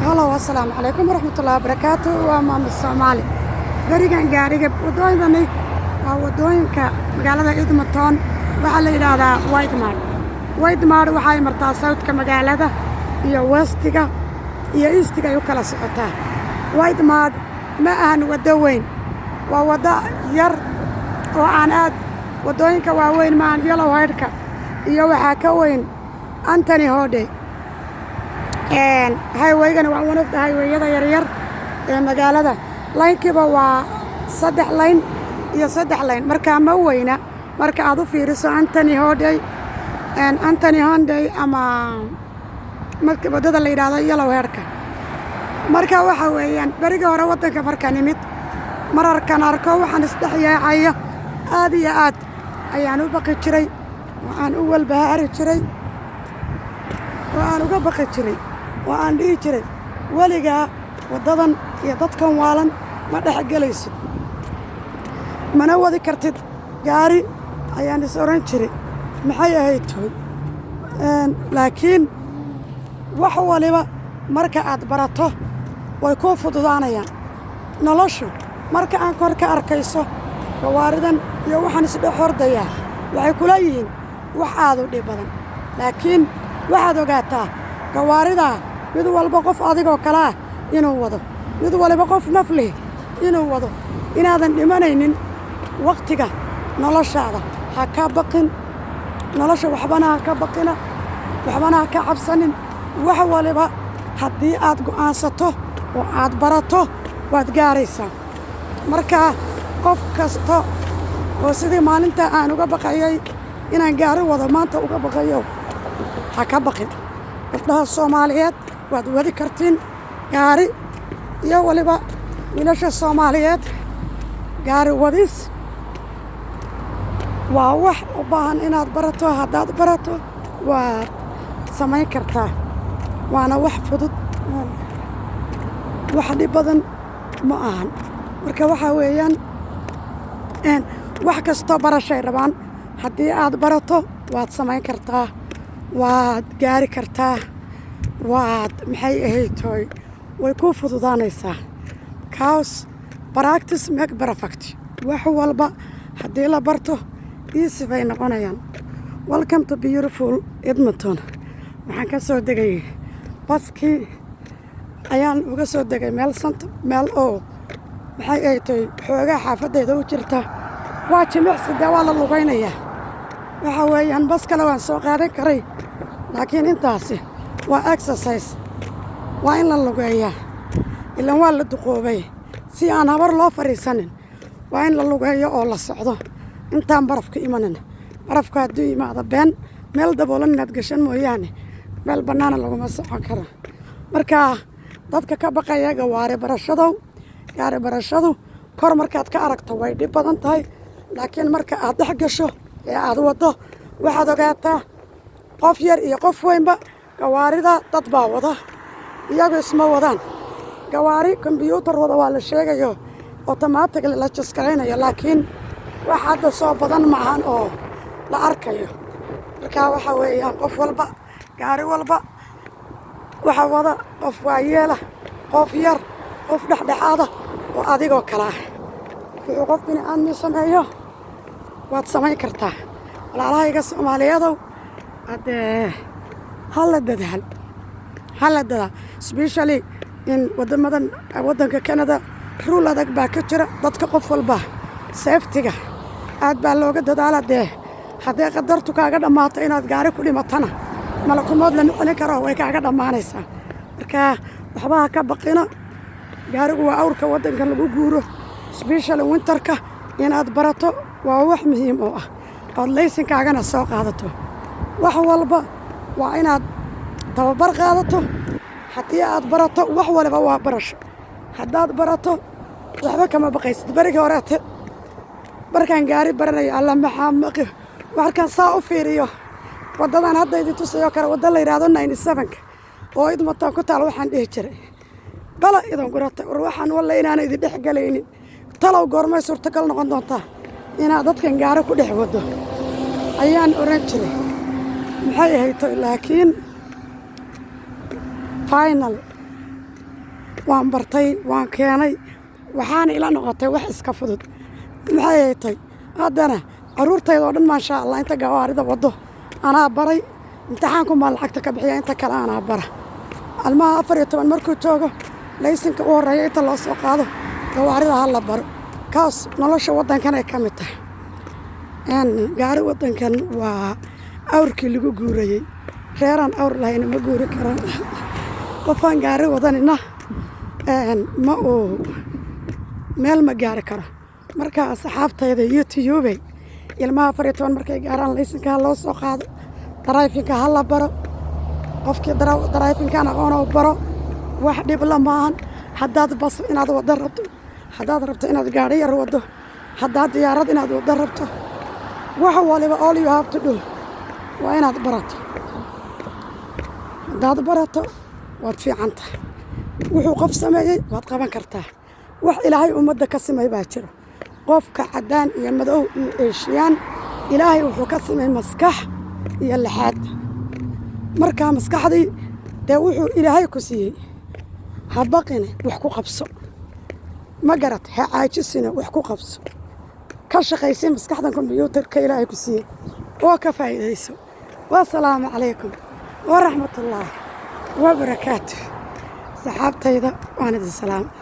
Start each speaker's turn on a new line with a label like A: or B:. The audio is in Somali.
A: Hello, assalaamu calaykum waraxmatullahi wabarakaatu. Waa Maama Soomaali. Berigan gaariga waddooyadani waa waddooyinka magaalada Edmonton. Waxaa la yidhaahdaa Whitemud. Whitemud waxay martaa southka magaalada iyo westiga iyo eastiga ay u kala socotaa. Whitemud ma ahan waddo weyn, waa waddo yar oo aan aad waddooyinka waaweyn ma ahan. Yellowheadka iyo waxaa ka weyn Anthony Henday. Highwaygana waa one of the highwayada yaryar ee magaalada. Lanekiiba waa saddex lane iyo saddex lane, markaa ma weyna marka aad u fiiriso Anthony Henday ama marka waddada la yidhaahdo Yellowheadka. Marka waxa weeyaan, berigii hore waddanka markaan imid, mararkan arko waxaan isdhex yaacaya, aad iyo aad ayaan u baqi jiray oo aan u walbahaari jiray oo aan uga baqi jiray oo aan dhihi jiray, "Weligaa waddadan iyo dadkan waalan ma dhex gelaysid, mana wadi kartid gaari," ayaan is odhan jiray. Maxay ahayd toy? Laakiin wax waliba marka aad barato way kuu fududaanayaan. Noloshu marka aan kor ka arkayso gawaaridan iyo waxaan isdhex hordayaa, waxay kula yihiin wax aad u dhib badan, laakiin waxaad ogaataa gawaaridaa mid walba qof adigoo kale ah inuu wado, mid waliba qof naf leh inuu wado, inaadan dhimanaynin wakhtiga noloshaada. Ha ka baqin nolosha, waxbana ha ka baqina, waxbana ha ka cabsanin. Wax waliba haddii aad go'aansato oo aad barato, waad gaaraysaa. Marka qof kasta oo sidii maalinta aan uga baqayay inaan gaari wado maanta uga baqayo, ha ka baqin. Gabdhaha Soomaaliyeed, waad wadi kartiin gaari, iyo waliba wiilasha Soomaaliyeed. Gaari wadis waa wax u baahan inaad barato. Haddaad barato, waad samayn kartaa, waana wax fudud, wax dhib badan ma ahan. Marka waxaa weeyaan, wax kastoo barashay rabaan. Haddii aad barato, waad samayn kartaa, waad gaari kartaa, waad, maxay ahayd hooy, way kuu fududaanaysaa, 'cause practice make perfect. Wax walba haddii la barto, easy bay noqonayaan. Welcome to beautiful Edmonton. Waxaan ka soo degay baskii, ayaan uga soo degay meel sant meel oo, maxay ahayd toy, xoogaa xaafaddeeda u jirta. Waa jimicsi dee, waa la lugaynayaa. Waxa weeyaan, bas kale waan soo qaadan karay, laakiin intaasi waa exercise, waa in la lugeeyaa. Ilaan waa la duqoobay, si aan habar loo fadhiisanin, waa in la lugeeyo oo la socdo intaan barafka imanin. Barafka hadduu yimaado, been meel daboolan inaad gashan mooyaane, meel bannaana laguma socon karo. Marka dadka ka baqaya gawaari barashadow, gaari barashadu kor markaad ka aragto way dhib badan tahay, laakiin marka aad dhex gasho ee aad waddo, waxaad ogaataa qof yar iyo qof weynba gawaarida dad baa wada, iyagu isma wadaan. Gawaari kombyuutar wada waa la sheegayo, automatically la jaskaraynayo, laakiin wax hadda soo badan maahan oo la arkayo. Marka waxa weeyaan, qof walba, gaari walba waxa wada qof waayeela, qof yar, qof dhexdhexaada oo adigoo kale ah. Wuxuu qof bini aadmi sameeyo waad samayn kartaa. Walaalahayga Soomaaliyeedow, haddee hala dadaal, hala dadaal, especially in wadamadan, waddanka Canada rule adag baa ka jira. Dadka qof walba safetyga aad baa looga dadaala. Dee hadday qadartu kaaga dhammaato inaad gaari ku dhimatana, malakumood lama celin karo, way kaaga dhammaanaysaa. Marka waxba ha ka baqina. Gaarigu waa awrka waddanka lagu guuro, especially winterka. Inaad barato waa wax muhiim oo ah, ood laysankaagana soo qaadato. Wax walba waa inaad tababar qaadato. Haddii aad barato, wax waliba waa barasho. Haddaad barato, waxba kama baqaysid. Berigii horeete markaan gaari baranayo, alla maxaa maqi! Markaan saa u fiiriyo waddadan hadda idin tusayo kale, wadda la yidhaahdo 97-ka oo Edmonton ku taal, waxaan dhihi jiray, "Bala idin gurata, war waxaan walla inaana idin dhex galaynin. Talow goormay suurtagal noqon doontaa inaad dadkan gaari ku dhex waddo?" ayaan oran jiray. Maxay ahayto? Laakiin finally Waan bartay, waan keenay, waxaana ila noqotay wax iska fudud. Maxay tay, haddana carruurtayda oo dhan, maasha Allah, inta gawaarida waddo anaa baray. Imtixaankumaa lacagta ka bixiya, inta kale anaa bara. Almaha 14 markuu joogo, laysanka u horreeya inta loo soo qaado, gawaarida ha la baro. Kaas nolosha waddankan ay ka mid tahay. Gaari waddankan waa awrkii lagu guurayey. Reeraan awr lahayna ma guuri karaan. Qofaan gaari wadanina ma uu meel ma gaari karo. Marka asxaabtayda YouTube, ilmaha 14 markay gaaraan, laysanka ha loo soo qaado, driving-ka ha la baro. Qofkii driving-kan aqoonoo baro, wax dhib la maahan. Haddaad bas inaad waddo rabto, haddaad rabto inaad gaadhi yar waddo, haddaad diyaarad inaad waddo rabto, wax waliba, all you have to do waa inaad barato. Haddaad barato, waad fiican tahay. Wuxuu qof sameeyey waad qaban kartaa. Wax Ilaahay ummadda ka simay baa jiro. Qofka caddaan iyo madow iyo Asian, Ilaahay wuxuu ka simay maskax iyo laxaad. Markaa maskaxdii dee wuxuu Ilaahay ku siiyey, ha baqine, wax ku qabso. Ma garat? Ha caajisine, wax ku qabso. Ka shaqaysay maskaxdan kombyuutarka Ilaahay ku siiyey oo ka faa'iidayso. Wasalaamu calaykum waraxmatullaahi wabarakaatu. Saxaabtayda, waan idin salaam.